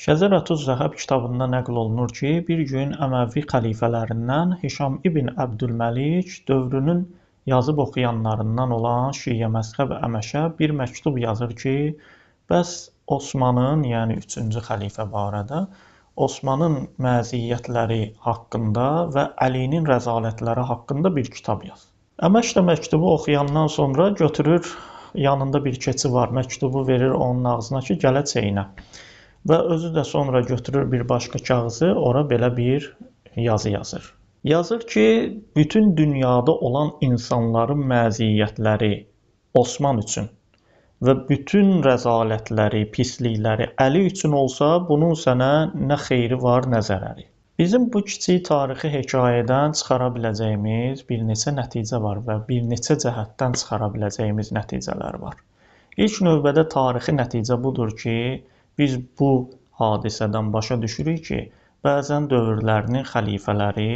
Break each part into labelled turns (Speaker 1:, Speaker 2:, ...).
Speaker 1: Şəzərətüz-Zəhəb kitabında nəql olunur ki, bir gün Əməvi xəlifələrindən Hişam ibn Əbdülməlik dövrünün yazıb oxuyanlarından olan Şiə məzhəb Əməşə bir məktub yazır ki, bəs Osmanın, yəni 3-cü xəlifə barədə Osmanın məziyyətləri haqqında və Əlinin rəzalətləri haqqında bir kitab yaz. Əməş də məktubu oxuyandan sonra götürür, yanında bir keçi var, məktubu verir onun ağzına ki, gələ çeynə. Və özü də sonra götürür bir başqa kağızı, ora belə bir yazı yazır. Yazır ki, bütün dünyada olan insanların məziyyətləri Osman üçün və bütün rəzalətləri, pislikləri Əli üçün olsa, bunun sənə nə xeyri var, nə zərəri. Bizim bu kiçik tarixi hekayədən çıxara biləcəyimiz bir neçə nəticə var və bir neçə cəhətdən çıxara biləcəyimiz nəticələr var. İlk növbədə tarixi nəticə budur ki, biz bu hadisədən başa düşürük ki, bəzən dövrlərinin xəlifələri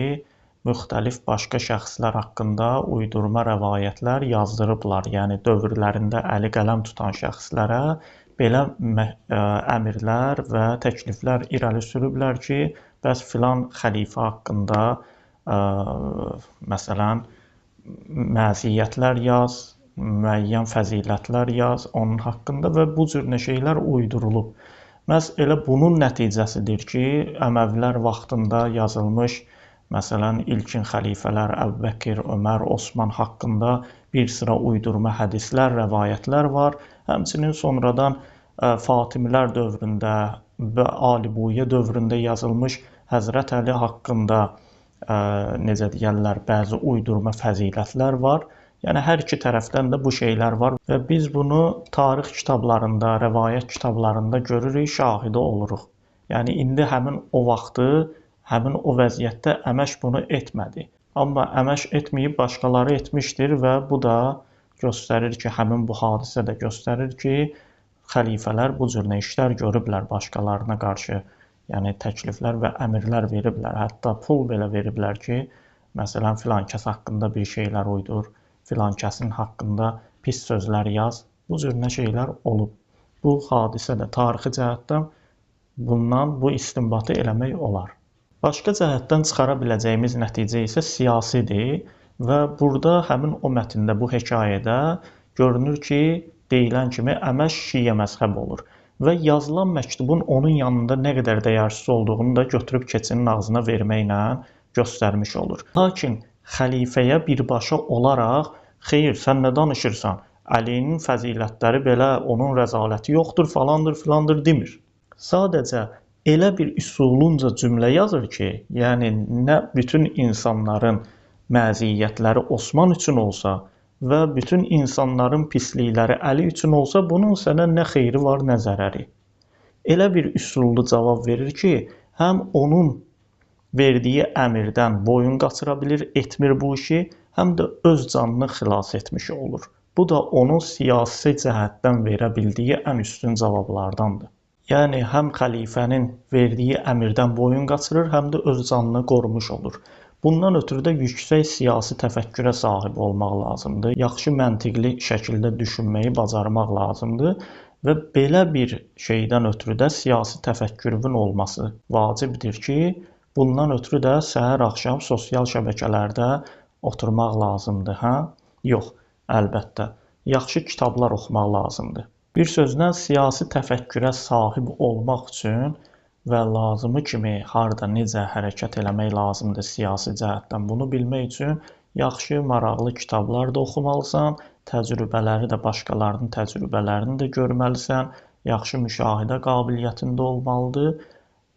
Speaker 1: müxtəlif başqa şəxslər haqqında uydurma rəvayətlər yazdırıblar. Yəni dövrlərində əli qələm tutan şəxslərə belə əmrlər və təkliflər irəli sürüblər ki, bəs filan xəlifə haqqında məsələn məziyyətlər yaz, müəyyən fəzilətlər yaz onun haqqında və bu cür nə şeylər uydurulub. Məhz elə bunun nəticəsidir ki, Əməvilər vaxtında yazılmış, məsələn, ilkin xəlifələr Əbubəkir, Ömər, Osman haqqında bir sıra uydurma hədislər, rəvayətlər var. Həmçinin sonradan Fatimilər dövründə və Ali-Buyyə dövründə yazılmış Həzrət Əli haqqında necə deyərlər, bəzi uydurma fəzilətlər var. Yəni hər iki tərəfdən də bu şeylər var və biz bunu tarix kitablarında, rəvayət kitablarında görürük, şahidi oluruq. Yəni indi həmin o vaxtı, həmin o vəziyyətdə Əməş bunu etmədi. Amma Əməş etməyib, başqaları etmişdir və bu da göstərir ki, həmin bu hadisə də göstərir ki, xəlifələr bu cür nə işlər görüblər başqalarına qarşı, yəni təkliflər və əmrlər veriblər, hətta pul belə veriblər ki, məsələn, filan kəs haqqında bir şeylər uydur, filan kəsin haqqında pis sözlər yaz. Bu cür nə şeylər olub. Bu hadisə də tarixi cəhətdən bundan bu istinbatı eləmək olar. Başqa cəhətdən çıxara biləcəyimiz nəticə isə siyasidir və burada həmin o mətndə, bu hekayədə görünür ki, deyilən kimi Əməş Şiə məzhəb olur və yazılan məktubun onun yanında nə qədər dəyərsiz olduğunu da götürüb keçinin ağzına verməklə göstərmiş olur. Lakin xəlifəyə birbaşa olaraq, xeyr, sən nə danışırsan, Əlinin fəzilətləri belə, onun rəzaləti yoxdur, falandır, filandır demir. Sadəcə elə bir üsulunca cümlə yazır ki, yəni nə bütün insanların məziyyətləri Osman üçün olsa və bütün insanların pislikləri Əli üçün olsa, bunun sənə nə xeyri var, nə zərəri. Elə bir üsullu cavab verir ki, həm onun verdiyi əmirdən boyun qaçıra bilir, etmir bu işi, həm də öz canını xilas etmiş olur. Bu da onun siyasi cəhətdən verə bildiyi ən üstün cavablardandır. Yəni, həm xəlifənin verdiyi əmirdən boyun qaçırır, həm də öz canını qorumuş olur. Bundan ötürü də yüksək siyasi təfəkkürə sahib olmaq lazımdır. Yaxşı məntiqli şəkildə düşünməyi bacarmaq lazımdır və belə bir şeydən ötürü də siyasi təfəkkürün olması vacibdir ki, bundan ötürü də səhər-axşam sosial şəbəkələrdə oturmaq lazımdır, hə? Yox, əlbəttə. Yaxşı kitablar oxumaq lazımdır. Bir sözlə, siyasi təfəkkürə sahib olmaq üçün və lazımı kimi harda, necə hərəkət eləmək lazımdır siyasi cəhətdən bunu bilmək üçün yaxşı, maraqlı kitablar da oxumalısan, təcrübələri də, başqalarının təcrübələrini də görməlisən, yaxşı müşahidə qabiliyyətində olmalıdır.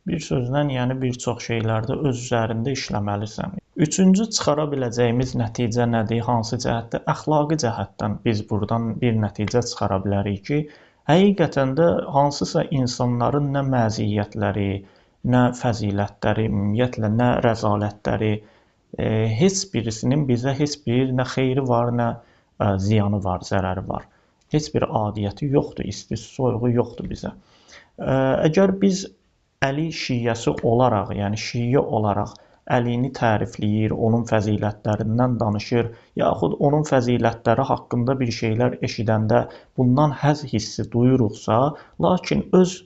Speaker 1: Bir sözlə, yəni bir çox şeylərdə öz üzərində işləməlisən. Üçüncü çıxara biləcəyimiz nəticə nədir? Hansı cəhətdə? Əxlaqi cəhətdən biz buradan bir nəticə çıxara bilərik ki, həqiqətən də hansısa insanların nə məziyyətləri, nə fəzilətləri, ümumiyyətlə nə rəzalətləri, heç birisinin bizə heç bir nə xeyri var, nə ziyanı var, zərəri var. Heç bir adiyyəti yoxdur, isti, soyuğu yoxdur bizə. Əgər biz Əli şiəsi olaraq, yəni şiə olaraq Əlini tərifləyir, onun fəzilətlərindən danışır, yaxud onun fəzilətləri haqqında bir şeylər eşidəndə bundan həzz hissi duyuruqsa, lakin öz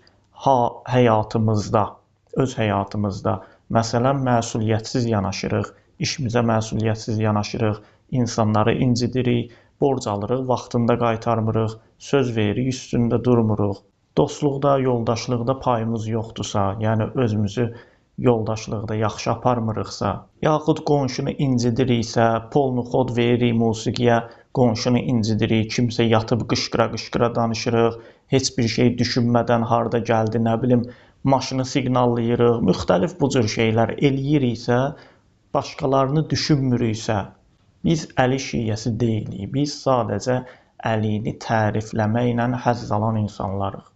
Speaker 1: həyatımızda, öz həyatımızda, məsələn, məsuliyyətsiz yanaşırıq, işimizə məsuliyyətsiz yanaşırıq, insanları incidirik, borc alırıq, vaxtında qaytarmırıq, söz veririk, üstündə durmuruq. Dostluqda, yoldaşlıqda payımız yoxdursa, yəni özümüzü yoldaşlıqda yaxşı aparmırıqsa, yaxud qonşunu incidiriksə, polnu xod veririk musiqiyə, qonşunu incidirik, kimsə yatıb qışqıra-qışqıra danışırıq, heç bir şey düşünmədən harda gəldi, nə bilim, maşını siqnallayırıq, müxtəlif bu cür şeylər eləyiriksə, başqalarını düşünmürüksə, biz Əli şiyyəsi deyilik, biz sadəcə Əlini tərifləməklə həzz alan insanlarıq.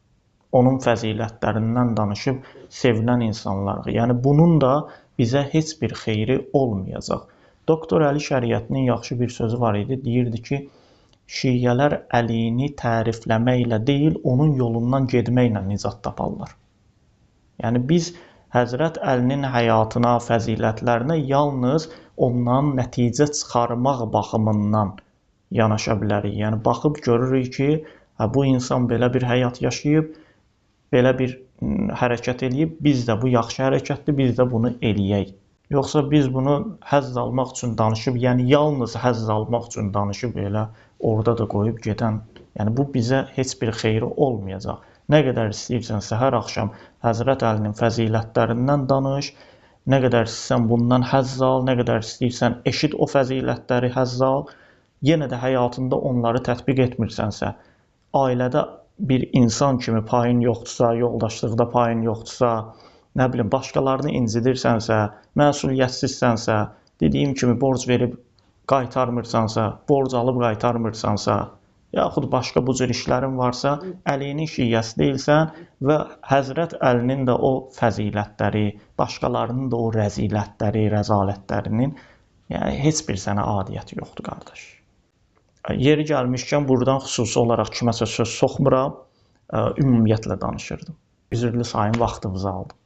Speaker 1: Onun fəzilətlərindən danışıb sevinən insanlarıq. Yəni, bunun da bizə heç bir xeyri olmayacaq. Doktor Əli Şəriətinin yaxşı bir sözü var idi. Deyirdi ki, şiyyələr Əlini tərifləməklə deyil, onun yolundan getməklə nicat taparlar. Yəni, biz Həzrət Əlinin həyatına, fəzilətlərinə yalnız ondan nəticə çıxarmaq baxımından yanaşa bilərik. Yəni, baxıb görürük ki, bu insan belə bir həyat yaşayıb, belə bir hərəkət eləyib, biz də bu yaxşı hərəkətdir, biz də bunu eləyək. Yoxsa biz bunu həzz almaq üçün danışıb, yəni yalnız həzz almaq üçün danışıb elə orada da qoyub gedən, yəni bu bizə heç bir xeyri olmayacaq. Nə qədər istəyirsən səhər axşam Həzrət Əlinin fəzilətlərindən danış, nə qədər istəyirsən bundan həzz al, nə qədər istəyirsən eşit o fəzilətləri həzz al, yenə də həyatında onları tətbiq etmirsənsə, ailədə bir insan kimi payın yoxdursa, yoldaşlıqda payın yoxdursa, nə bilim, başqalarını incidirsənsə, məsuliyyətsizsənsə, dediyim kimi borc verib qaytarmırsansa, borc alıb qaytarmırsansa, yaxud başqa bu cür işlərin varsa, Əlinin şiyyəsi deyilsən və Həzrət Əlinin də o fəzilətləri, başqalarının da o rəzilətləri, rəzalətlərinin, yəni heç bir sənə adiyyəti yoxdur, qardaş. Yeri gəlmişkən buradan xüsusi olaraq kiməsə söz soxmuram, ümumiyyətlə danışırdım. Üzürlü sayın, vaxtınızı aldım.